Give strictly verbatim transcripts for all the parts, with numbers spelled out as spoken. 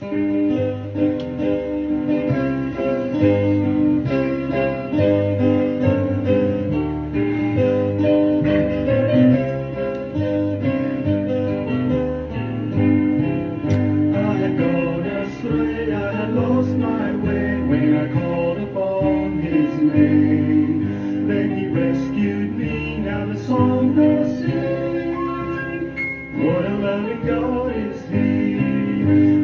I had gone astray, I had lost my way when I called upon his name. Then he rescued me, now the song I sing. What a loving God is he.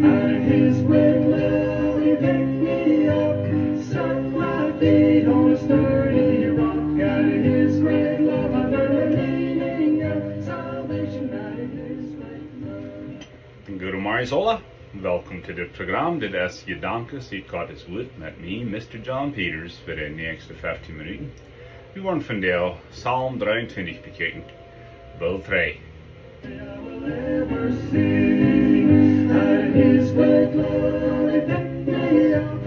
Out of his great love he picked me up, set my feet on a sturdy rock. Out of his great love I learned the meaning of salvation. Out of his great love. Goedemorgen, Sola. Welkom to dit Programm. Dit es Jedanken ut Gottes Wuat met mie, Mister John Peters, fa de näakjste feftieen Minuten. Wie woaren vondoag Psalm dreeuntwintich bekjikjen, Bild dree. Ever sing, out of his great love he picked me up,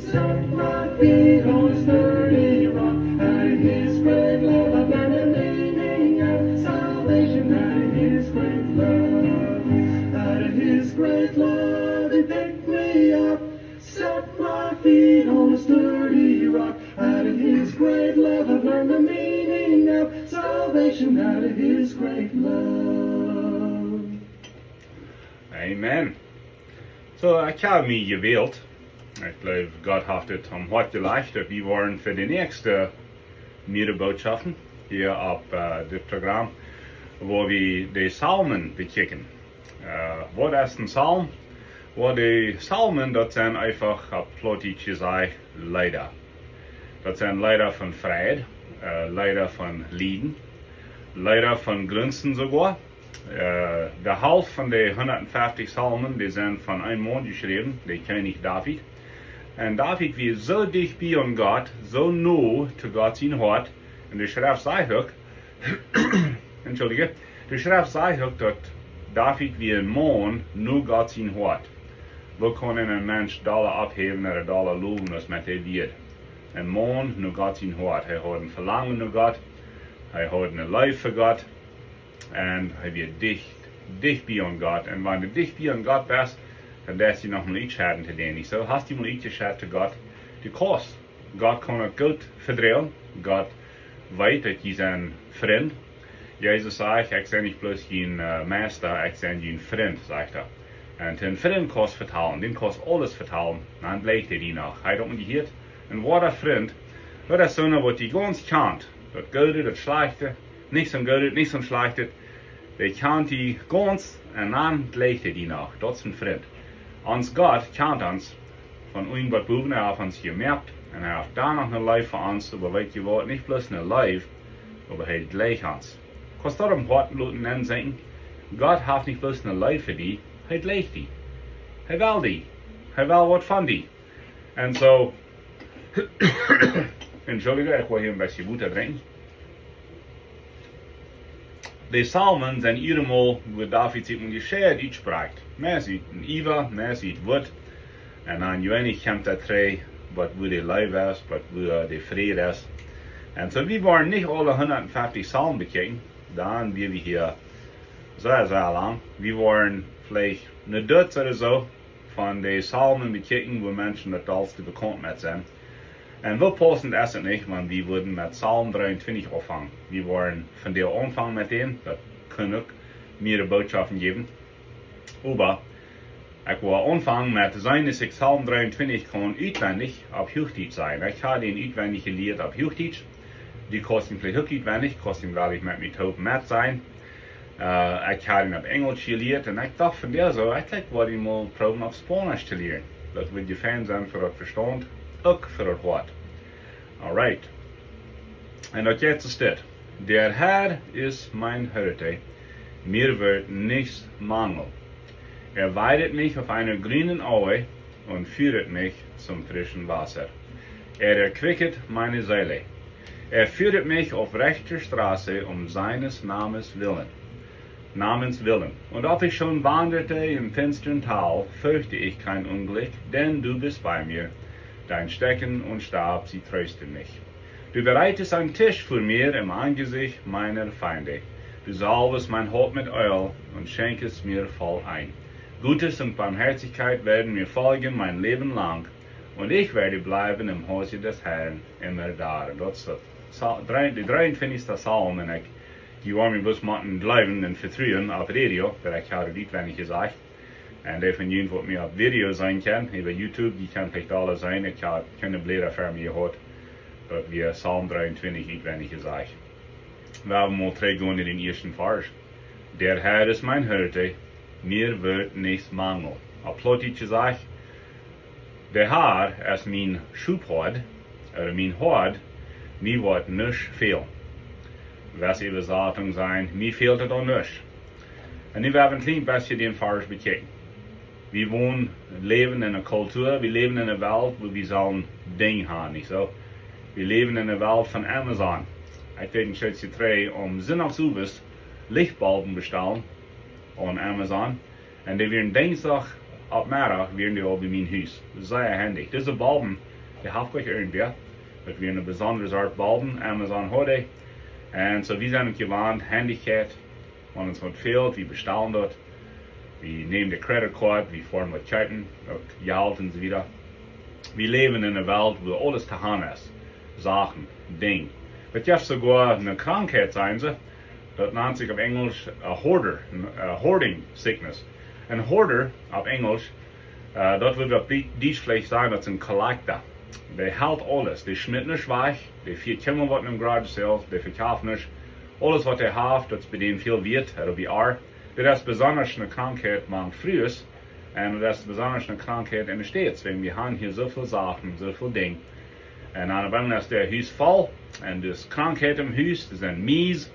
set my feet on a sturdy rock. Out of his great love I learned the meaning of salvation. Out of his great love, out of his great love he picked me up, set my feet on a sturdy rock. Out of his great love I've learned the meaning of salvation. Out of his great love. Amen. So, ekj hab mie jewält. Ekj jleew, Gott haft et aum Hoat jelajcht, daut wie woaren fa de näakjste mea Botschaften hia opp, äh, dit Programm, wua wie de Psalmen bekjikjen. Äh, waut es een Psalm? Well, de Psalmen, daut sent eefach opp Plautdietsch jesajcht Leeda. Daut sent Leeda von Freid, äh, Leeda von Lieden, Leeda von Grunzen soogoa. Äh, de Halft von de hundatfeftich Psalmen, dee sent von een Maun jeschräwen, de Kjennich David. Un David wia soo dicht bie aun Gott, soo no to Gott sien Hoat. Un de Schreft sajcht uk, entschuldige, de Schreft sajcht uk, daut David wia een Maun no Gott sien Hoat. Woo kaun een Mensch dolla opphäwen ooda dolla lowen aus met de Wieed? Een Maun no Gott sien Hoat. Hee haud een Velangen no Gott. Hee haud eene Leew fa Gott. Un hee wia dicht, dicht bie aun Gott. Un wan du dicht bie aun Gott best, dan deist du noch mol utschedden to dän. Nich soo? Hast du mol utjeschedden to Gott? Du kaust. Gott kaun uk goot vedroagen. Gott weet, daut jie sent Frind. Jesus sajcht: "Ekj sie nich bloos jun, äh, Meista, ekj sie jun Frind", sajcht hee. Un een Frind kaust vetalen, dän kaust aules vetalen, dan jleicht hee die noch. Hee daut jehieet, een woara Frind, daut es soona, waut die gaunz kjant. Daut Goode, daut Schlajchte, nich soo Goodet, nich soo Schlajchtet. Dee kjant die gaunz un dan jleicht hee die noch. Daut es een Frind. Ons Gott kjant ons von unjen bat bowen, hee haft ons jemoakt un hee haft dan noch eene Leew fa ons, oba weet jie waut, nich bloos eene Leew, oba hee jleicht ons. Kaust daut em Hoat loten ensenkjen, Gott haft nich bloos eene Leew fa die, hee jleicht die. Hee well die. Hee well waut von die. Un soo, entschuldige, ekj well hia een bät Wota drinkjen. De Psalmen sent jiedatmol, wua David sikj mol jescheit utsprakjt. Meist ut een Iewa, meist ut Wut. Un dan jeweenlich kjemt daut trigj, waut wua de Leew es, waut wua de Fräd es. Un soo, wie woaren nich aule hundatfeftich Psalmen bekjikjen, dan wieren wie hia sea, sea lang. Wie woaren veleicht een Dutz ooda soo von de Psalmen bekjikjen, wua Menschen daut dollste bekaunt met sent. Un woo paussent es et nich, wan wie wudden met Psalm dreeuntwintich aunfangen. Wie woaren vondoag aunfangen met dän, daut kunn uk mea Botschaften jäwen. Oba ekj well aunfangen met seenen, daut ekj Psalm dreeuntwintich kaun utwendich opp Huachdietsch sajen. Ekj hab dän utwendich jelieet opp Huachdietsch. Du kaust am veleicht uk utwendich, kaust am jlikj met mie toop met sajen. Äh, ekj hab am opp Enjlisch jelieet un ekj docht vondoag soo, ekj jlikj, woa am mol proowen opp Spaunisch to lieren. Daut wudd je fein sennen fa daut Vestaunt, uk fa daut Hoat. Alright. Un daut jeit soo aus dit. Der Herr ist mein Hirte, mir wird nichts mangel. Er weidet mich auf einer grünen Aue und führet mich zum frischen Wasser. Er erquicket meine Seele. Er führet mich auf rechter Straße um seines Namens willen. Namens willen. Und ob ich schon wanderte im finstern Tal, fürchte ich kein Unglück, denn du bist bei mir. Dein Stecken und Stab, sie trösten mich. Du bereitest einen Tisch für mir im Angesicht meiner Feinde. Du salbest mein Haupt mit Öl und schenkest mir voll ein. Gutes und Barmherzigkeit werden mir folgen mein Leben lang, und ich werde bleiben im Hause des Herrn immer da. Un daut es daut Psa-, dree-, de dreeuntwintichste Psalm, un ekj, jie woaren mie bloos motten jleewen un vetruen opp Radio, daut ekj haud daut utwendich jesajcht. Un dee von junt waut mie opp Video seenen kjennen, äwa YouTube, dee kjennen veleicht aule seenen, ekj haud kjeene Bläda fa mie jehaut, daut wia Psalm dreeuntwintich utwendich jesajcht. Wie haben mol trigj gonen en dän ieeschten Varsch. Der Herr ist mein Hirte, mir wird nichts mangeln. Opp Plautdietsch jesajcht, de Herr es mien Schophoad, ooda mien Hoad, mie woat nuscht fälen. West Äwasatunk sajen, mie fält et aun nuscht. Un nu woa wie een kjlien bät dän Varsch bekjikjen. Wie wonen, läwen en eene Kultua, wie läwen en eene Welt, wua wie sellen Dinja haben, nich soo? Wie läwen en eene Welt von Amazon. Ekj deed een Stootje trigj aum Sindach owes Lichtbolben bestalen aun Amazon. Un dee wieren Dinjsdach opp Meddach, wieren dee aul bie mien Hus. Sea hendich. Dise Bolben, dee haft nich irjentwäa. Daut wieren eene besondre Sort Bolben, Amazon haud dee. Un soo, wie sent jewant, Hendichkjeit, wan ons waut fält, wie bestalen daut. Wie nämen de Credit Card, wie foaren waut kjeepen, uk Jelt un soo wieda. Wie läwen en eene Welt, wua aules to haben es. Sachen, Dinja. Daut jeft soogoa eene Krankheit, sajen see. Daut nant sikj opp Enjlisch a hoarder, a hoarding sickness. Een hoarder opp Enjlisch, äh, daut wudd wie opp Dee-, Dietsch veleicht sajen, daut es een Kollekta. Dee helt aules, dee schmitt nuscht wajch, dee fieet kjeenmol waut en de Garage sale, dee vekjeft nuscht. Aules waut hee haft, daut es bie däm väl wieet, daut bie ar. Dit es besonda eene Krankheit mank Frues, un daut es besonda eene Krankheit en de States, wäajen wie haben hia soo väl Sachen, soo väl Dinja. Un aun de Enj es daut Hus voll, un daut es Krankheit em Hus, daut sent Mies,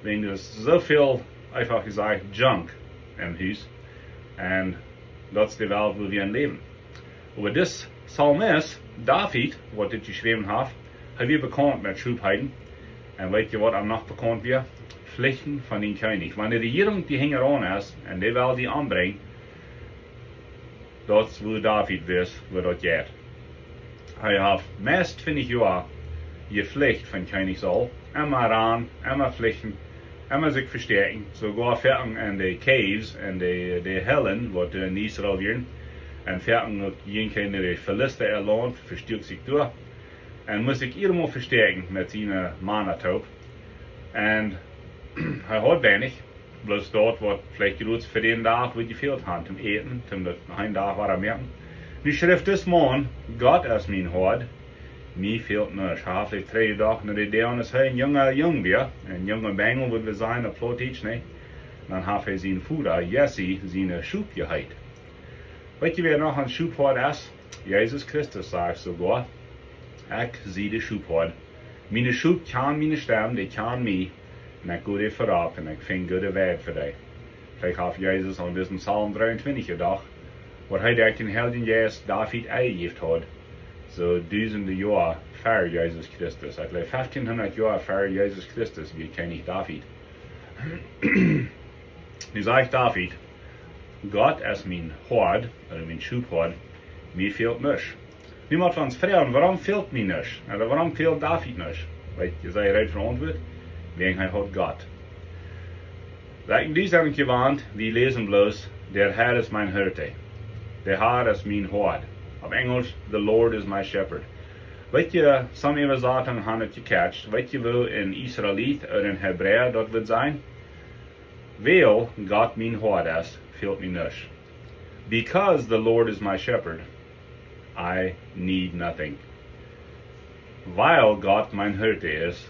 wäajen daut es soo väl, eefach jesajcht, Junk em Hus. Un daut es de Welt, wua wie en läwen. Oba dis Psalmist, David, waut dit jeschräwen haft, hee wia bekaunt met Schophoaden. Un weet jie, waut am noch bekaunt wia? Flichten von dän Kjennich. Wan de Rejierunk die hinjaraun es un dee well die ombrinjen, daut es wua David wist, woo daut jeit. Hee haft meist twintich Joa jeflicht von Kjennich Saul. Emma rannen, emma flichten, emma sikj vestäakjen. Soogoa foaken en de Caves, en de, de Hellen, waut en Israel wieren. Un foaken uk jinkj hee no de Filista äa Launt, vestuak sikj doa. Un must sikj emma vestäakjen met siene Mana toop. Un hee haud weinich, bloos daut waut veleicht jrods fa dän Dach wudd jefält haben, toom äten, toom daut een Dach wada moaken. Nu schrift dis Maun: Gott es mien Hoad, mie fält nuscht. Hee haft sikj trigj jedocht no de Doag aus hee een junga Jung wia, een junga Benjel wudd wie sajen opp Plautdietsch, nä? Dan haft hee sienen Voda, Jesse, siene Schop jeheet. Weet jie, wäa noch een Schophoad es? Jesus Christus sajcht soogoa: Ekj sie de Schophoad. Miene Schop kjanen miene Stemm, dee kjanen mie. Un ekj go dee verop un ekj finj goode Weid fa dee. Veleicht haft Jesus aun disen Psalm dreeuntwintich jedocht, waut hee derch dän Heiljen Jeist David enjejäft haud, soo dusende Joa ver Jesus Christus. Ekj jleew, feftieenhundat Joa ver Jesus Christus wia Kjennich David. Nu sajcht David: Gott es mien Hoad, ooda mien Schophoad, mie fält nuscht. Nu mott wie ons froagen, wuarom fält mie nuscht? Ooda wuarom fält David nuscht? Weet jie, see rät von Auntwuat, wäajen hee haud Gott. Like, dee sent jewant, wie läsen bloos: Der Herr ist mein Hirte. De Herr es mien Hoad. Opp Enjlisch: The Lord is my shepherd. Weet jie, some Äwasatungen haben et jecatcht. Weet jie, woo een Israelit ooda een Hebräa daut wudd sajen? Wiels Gott mien Hoad es, fält mie nuscht. Because the Lord is my shepherd, I need nothing. Weil Gott mein Hirte ist,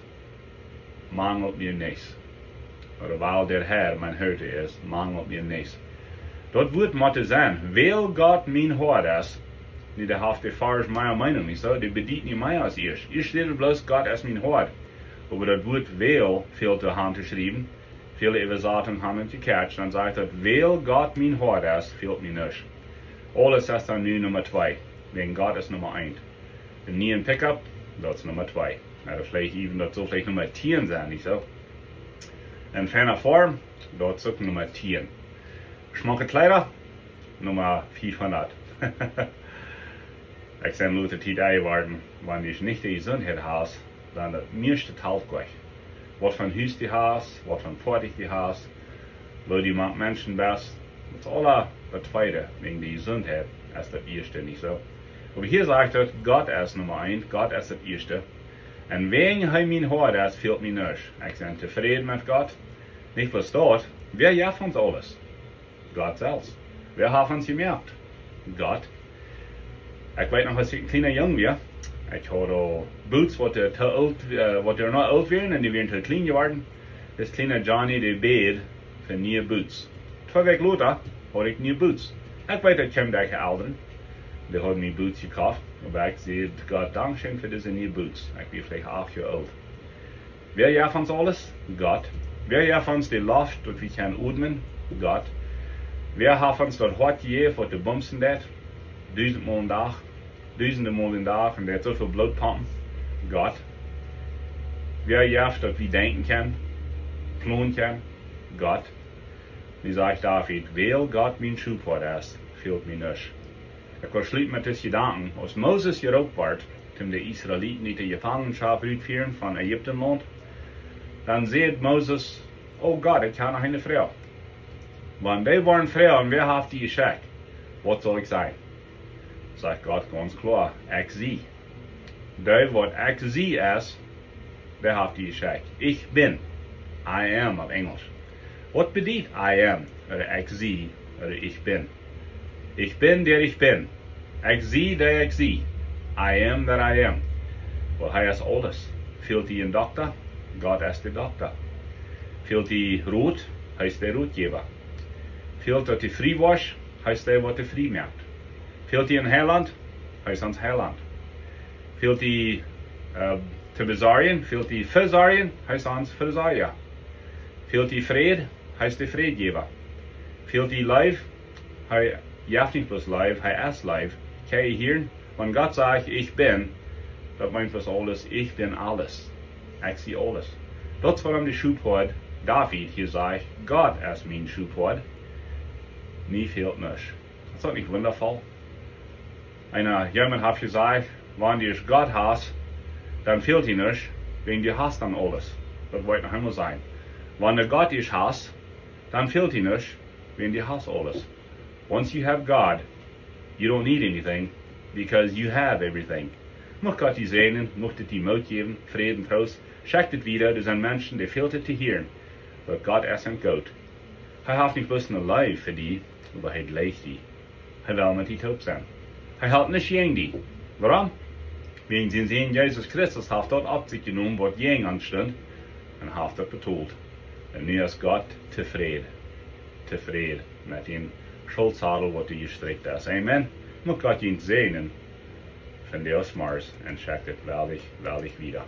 mangelt mir nichts. Ooda weil der Herr mein Hirte ist, mangelt mir nichts. Daut Wuat mott sennen, wiels Gott mien Hoad es. Nu, doa haft de Varsch mea Meenunk, nich soo? Dee bediet nich mea aus ieescht. Ieescht steit bloos: Gott es mien Hoad. Oba daut Wuat wiels fält doa aun to schriewen. Väle Äwasatungen haben et jecatcht, dan sajcht daut: Wiels Gott mien Hoad es, fält mie nuscht. Aules es dan nu Numma twee, wäajen Gott es Numma eent. Een nieen Pickup, daut es Numma twee. Na, daut veleicht even, daut saul veleicht Numma tieen sennen, nich soo? Een feina Form, daut es uk Numma tieen. Schmocke Kjleeda, Numma fiefhundat. Ekj sie lota Tiet enjeworden, wan du nich de Jesuntheit hast, dan daut mieeschte talt nich. Waut fa Hus du hast, waut fa Foatich du hast, woo du mank Menschen best, daut es aules Daut tweede, wäajen de Jesundheit, es daut ieeschte, nich soo? Oba hia sajcht et, Gott es Numma eent, Gott es daut ieeschte. Un wäajen hee mien Hoad es, fält mie nuscht. Ekj sie tofräd met Gott. Nich bloos daut, wäa jeft ons aules? Gott selfst. Wäa haft ons jemoakt? Gott. Ekj weet noch, aus ekj een kjliena Jung wia, ekj haud aul Boots, waut doa too oolt, äh, waut doa noch oolt wieren un dee wieren too kjlien jeworden. Dis kjliena Johnny, dee bäd fa niee Boots. Twee Wäakj lota haud ekj niee Boots. Ekj weet, daut kjeem derch de Elren. Dee hauden mie Boots jekoft. Oba ekj säd: Gott, dankscheen fa dise niee Boots. Ekj wia veleicht acht Joa oolt. Wäa jeft ons aules? Gott. Wäa jeft ons de Loft, daut wie kjennen odmen? Gott. Wäa haft ons daut Hoat jejäft, waut deit bumsen? Dusent Mol een Dach, dusende Mol een Dach, un deit soo väl Bloot pompen? Gott. Wäa jeft, daut wie denkjen kjennen, plonen kjennen? Gott. Wie sajcht David: Wiels Gott mien Schophoad es, fält mie nuscht. Ekj well schluten met disen Jedanken. Aus Moses jeroopt wort, om de Israeliten ut de Jefangenschoft ruttofieren von Ägiptenlaunt, dan säd Moses: O Gott, ekj hab noch eene Froag. Wan dee woaren froagen: Wäa haft die jeschekjt? Waut saul ekj sajen? Sajcht Gott gaunz kloa: Ekj sie. Dee, waut ekj sie es, dee haft die jeschekjt. Ich bin. I am opp Enjlisch. Waut bediet I am, ooda ekj sie, ooda ich bin? Ich bin, der ich bin. Ekj sie, dee ekj sie. I am that I am. Well, hee es aules. Fält die een Dokta? Gott es de Dokta. Fält die Rot? Hee es de Rotjäwa. Fält daut du frie woascht? Hee es dee, waut die frie moakt. Fält die een Heilaunt? Hee es ons Heilaunt. Fält die, äh, to vesorjen? Fält die vesorjen? Hee es ons Vesorja. Fält die Fräd? Hee es de Frädjäwa. Fält die Leew? Hee jeft nich bloos Leew, hee es Leew. Kjikj hia, wan Gott sajcht: Ich bin, daut meent bloos aules, ich bin aules. Ekj sie aules. Daut es, wuarom de Schophoad David hia sajcht: Gott es mien Schophoad, mie fält nuscht. Es daut nich wundafoll? Eena, jemaunt haft jesajcht: Wan du Gott hast, dan fält die nuscht, wäajen du hast dan aules. Daut woa ekj noch eemol sajen. Wan du Gott hast, dan fält die nuscht, wäajen du hast aules. Once you have God, you don't need anything, because you have everything. Mucht Gott die säajnen, mucht et die Moot jäwen, Fräd un Troost. Schekj et wieda, doa sent Menschen, dee fält et to hieren, daut Gott es een Gott. Hee haft nich bloos eene Leew fa die, oba hee jleicht die. Hee well met die toop sennen. Hee helt nich jäajen die. Wuarom? Wäajen sien Sän Jesus Christus haft daut opp sikj jenomen, waut jäajen ons stunt, un haft daut betolt. Un nu es Gott tofräd. Tofräd met dän Schultsadel, waut hee jestrikjt haft. Amen. Mucht Gott junt säajnen von de Osmars un schekjt et wellich, wellich wieda.